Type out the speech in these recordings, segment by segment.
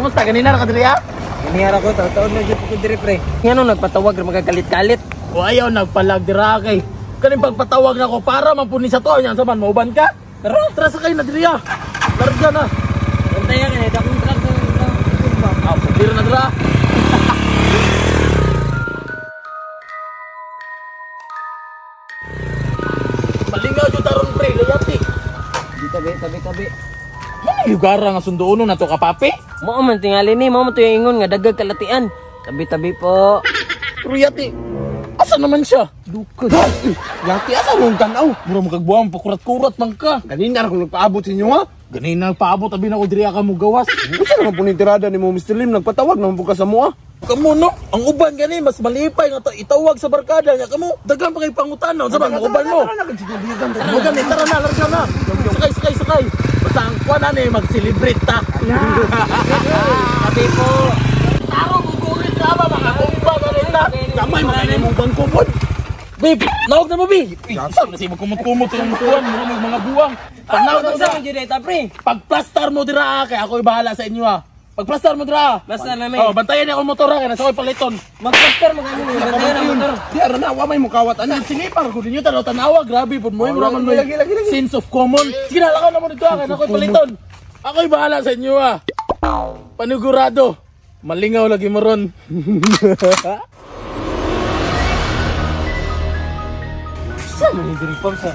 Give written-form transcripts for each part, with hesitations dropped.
Kumusta ganina ra ka diri ha? Ganihara ko, taon na dyan ko diri pre. Ngano nagpatawag ra magagalit-galit? O ayaw nagpalag dira kay. Kaning pagpatawag nako para man pud ni sa to nya sa man mauban ka? Tara, tara sakay na diri ha. Larga na. Bantayan kay dakong truck sa Ah, diri na dira. Malingaw jud taron pre, layati. Di tabi, tabi, tabi. Ano lugar nga sunduonon na to ka papi? Mao man tingali ni, mao man to yung ingon nga dagag kalatian. Tabi-tabi po. Pero yati, asa naman siya? Dukod. Yati asa mong tanaw? Mura mo kagbuang pakurat-kurat man ka. Ganina ra kung nagpaabot sa inyo ha. Ganina nagpaabot abi na ko diri ka mo gawas. Unsa naman po ni tirada ni mo Mr. Lim nagpatawag naman po ka sa mua. Kamo no, ang uban gani mas malipay nga itawag sa barkada nya kamo. Daghan pa kay pangutana unsa man uban mo. Mo gani tara na larga na. Sakay sakay sakay. Basta ang kuan na ni mag-celebrate ta. Tabi po. Taro gugulit ka ba mga kumba gani ta. Gamay man kay mong bangko pod. Babe, nawag na mo bi. Saan na siya magkumot-kumot sa mga kuwan, mga mga buwang. Panawag na Sa sa man jud ta pre. Pagplastar mo dira kay ako'y bahala sa inyo ha. Pagplastar mo dira. Basta na may. Oh, bantayan niya akong motor ha, kay nasa ako'y paliton. Magplastar mo kami, bantayan ang motor. Di ara na wa may mukawat ana. Sige, para ko ninyo tanaw tanawa, grabe pud mo, mura man may lagi, lagi, lagi. sense of common. Sige na, lakaw na mo dito ha, kay ako'y paliton. Ako'y bahala sa inyo ha. Panigurado, malingaw lagi mo ron. Sa man ni diri pa sa.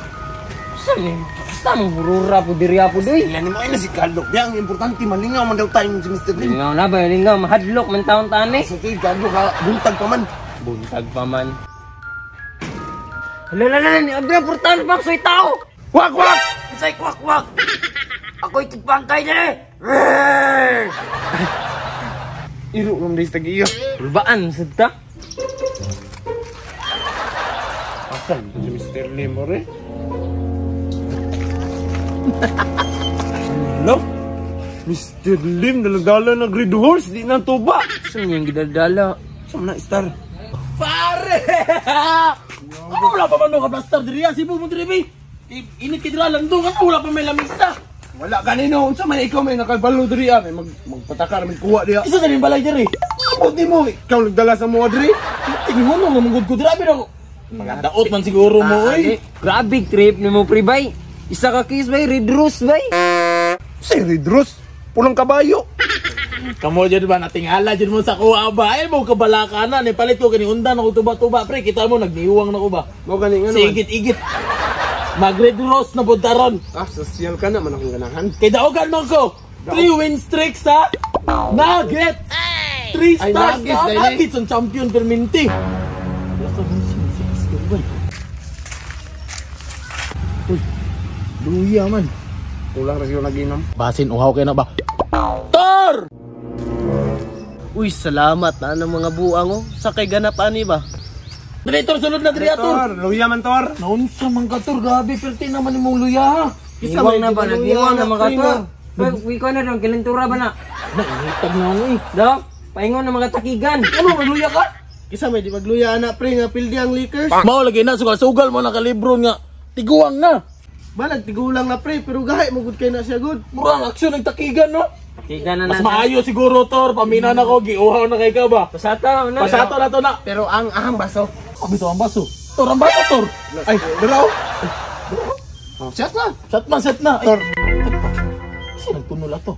Sa ni basta mo hurura po diri po doy. Ilan mo ay na si Carlo. Di ang importante malingaw man daw tayo si Mr. Lim. Lingaw na ba, lingaw mahadlok man taon tani. Sa tuig gago ka buntag pa man. Buntag pa man. Hala la la ni abra portal pa soy tao. Wak wak. Say kwak kwak. Ako'y tigbangkay dire. Iro ram day sa tagiya. Urbaan sad ta. Asan si Mr. Lim ore? Hello? Mr. Lim daladala ng red horse di na tuba. Saan yung gidadala? Sa na star. Pare! Ano wala pa man mo ka-plaster diri ha? Sibo mo diri bi. Init kay dira landong ano wala pa may lamisa. Wala kanino unsa man ikaw may nakabalo diri ah may magpataka ra man kuha diha. Isa sa rin balay diri. Buti mo ikaw nagdala sa mga diri. Tingin mo nung namungod ko dira pero mga daot man siguro mo oy. Grabe trip ni mo pre bay. Isa ka kiss bay, red rose bay. Si red rose, pulang kabayo. Kamo jud ba natingala jud mo sa kuha ba? Ay mo kabalaka na ni palit ko kini undan ako tuba-tuba pre kita mo nagniwang na ko ba. Mo gani nga naman. Sigit-igit. Mag red rose na pud taron. Ah, social ka na man akong ganahan. Kay daogan man ko. 3 win streaks ha. Nuggets. 3 Ay, stars Nuggets, na. dahil eh. Nuggets ang champion perminti. Wala ka mo siya. Uy, luya man. Kulang ra siya naginom. Basin uhaw kayo na ba? Tor! Uy, salamat na ng mga buang oh. Sa kay ganap ani ba? Dali, Tor, sulod na diri, Tor. Tor, luya man tor. Naunsa man ka, Tor. Grabe, perti naman imong luya, ha? Niwang na ba? Nagniwang na mga to. Uy, ko na dong, kilintura ba na? Nainitag na ako, eh. Do, paingon na mga takigan. Ano, magluya ka? Kisa may di magluya ana pre nga pildi ang liquors. Mao lagi na, sugal-sugal mo nakalibro nga. Tiguang na. Balag tigulang na pre pero gahi mo gud kay na siya gud. Mura ang aksyon ng takigan, no? Takigan na Mas na. maayo siguro, Tor. Pamina na ko, giuhaw na kay ka ba? Pasata na. Pasato na to na. Pero ang ahang baso. Abi to ang baso. Tor, ang baso, Tor. Ay, daraw. Oh, shot na. Shot man, set na. Ay, Tor. Kasi nagtunol ato.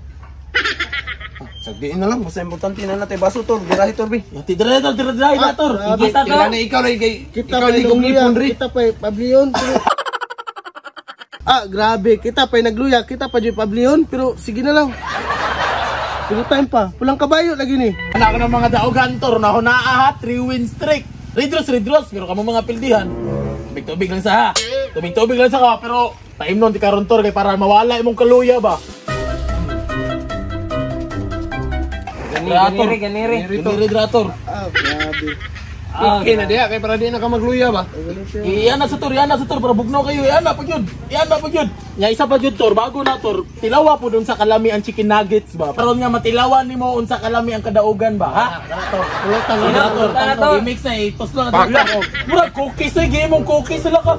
Sagdiin na lang basta importante na natin baso tor. Girahi tor bi. Yati, dire, Tor, dire, dire, na, Tor. Kita to. Kailan na ikaw lagi kay Kita ikaw pa lagi kong nagluya, lipon ri. kita pa pabliyon. Pero... Ah, grabe, kita pa nagluya, kita pa jud pabliyon pero sige na lang. Pero time pa, pulang kabayo lagi ni. Anak ko ng mga daogan, Tor. Nahunaa ha, 3 win streak. Red rose, pero kamo mga pildihan. Tubig-tubig lang sa ha. Tubig-tubig lang sa ka, pero time nun, di karon Tor, kay para mawala imong kaluya ba? Gani, ganiri, ganiri. Ganiri, Tor. Ah, grabe. Okay na diha kay para di na ka magluya ba. Iyan na sa Tor, iyan na sa Tor, para bugnaw kayo. Iyan na pa yun. Iyan na pa yun. Nya isa pa yun, Tor, bago na, Tor. Tilawa po dun sa kalami ang chicken nuggets ba? Pero nga matilawan ni mo unsa kalami ang kadaugan ba, ha? Tor, pulutan Tor, na. Tor, Tara, Tor. I-mix na, itos lang. Tor. Murag cookies oy, gimong cookies sila ka.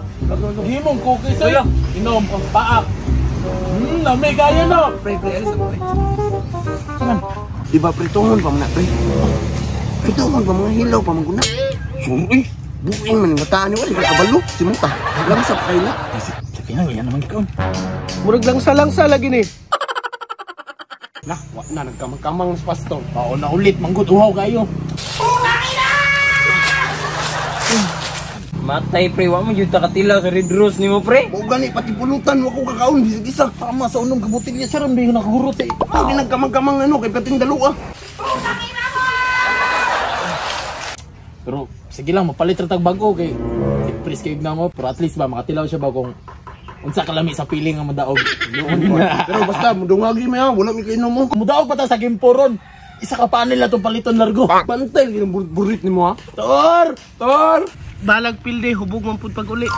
Gimong cookies oy. Inom, paak. Lami kaya no. Pre, pre, alis ako, pre. Saman. Di ba prituhon pa man na, pre? Prituhon pa mga hilaw pa man guna. Suri, buing man yung bataan ni wala ka kabalo. Si Muta, lang sa kaila. Sa pinang yan naman ikaw. Murag lang sa langsa lagi ni. Na, wa na nagkamang-kamang sa pastor. Bao na ulit, manggut uhaw kayo. Matay pre, wa mo jud ta katilaw sa red rose nimo pre. Mao gani pati pulutan wa ko kakaon bisag isa. Tama sa unong kabutilya siya ram di nakagurot eh. Mao di nagkamang-kamang ano kay pating dalawa. Pero sige lang, mapalit ra tag bago kay Pres kay na mo, pero at least ba makatilaw siya ba kung unsa kalami sa piling nga madaog. Pero basta mudungagi mi ha, wala mi kainom mo. Mudaog pa ta sa gimporon. Isa ka panel na tong paliton largo. Bantay lagi ng burit nimo ha. Tor! Tor! Balag pilde, hubog man pud pag uli.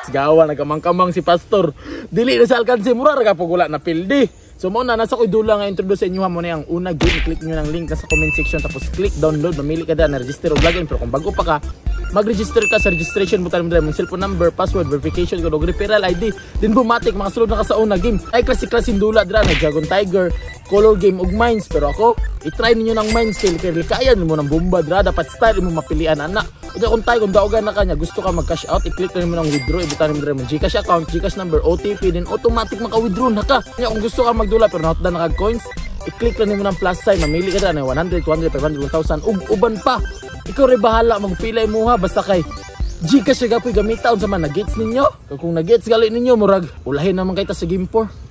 Sigawa, nagkamang-kamang si Pastor. Dili na sa alkansi, mura ra ka wala na pildi. So mo na, nasa ko'y dula nga introduce sa inyo ha mo na yung una game. Click nyo ng link na sa comment section tapos click download. Mamili ka dyan na register o login. Pero kung bago pa ka, mag-register ka sa registration mo tayo mo mong cellphone number, password, verification code, o referral ID. Din bumatik, makasulod na ka sa una game. Ay klase-klase dula dra na Dragon Tiger, color game ug mines. Pero ako, i-try ninyo ng mines kay kaya mo ng bomba dra. Dapat style mo mapilian ana. Unya kung tayo, kung daogan na kanya, gusto ka mag-cash out, i-click na mo ng withdraw, ibutan mo dra mo GCash account, GCash number, OTP, then automatic maka-withdraw na ka. Unya kung gusto ka magdula pero not na naka coins, i-click lang nimo ng plus sign, mamili ka dra na 100, 200, 500, 1,000 ug uban pa. Ikaw rin bahala magpila imuha basta kay GCash siya gapoy gamita unsa man na-gets ninyo. Kung na-gets gali ninyo murag ulahin naman kay ta sa game 4.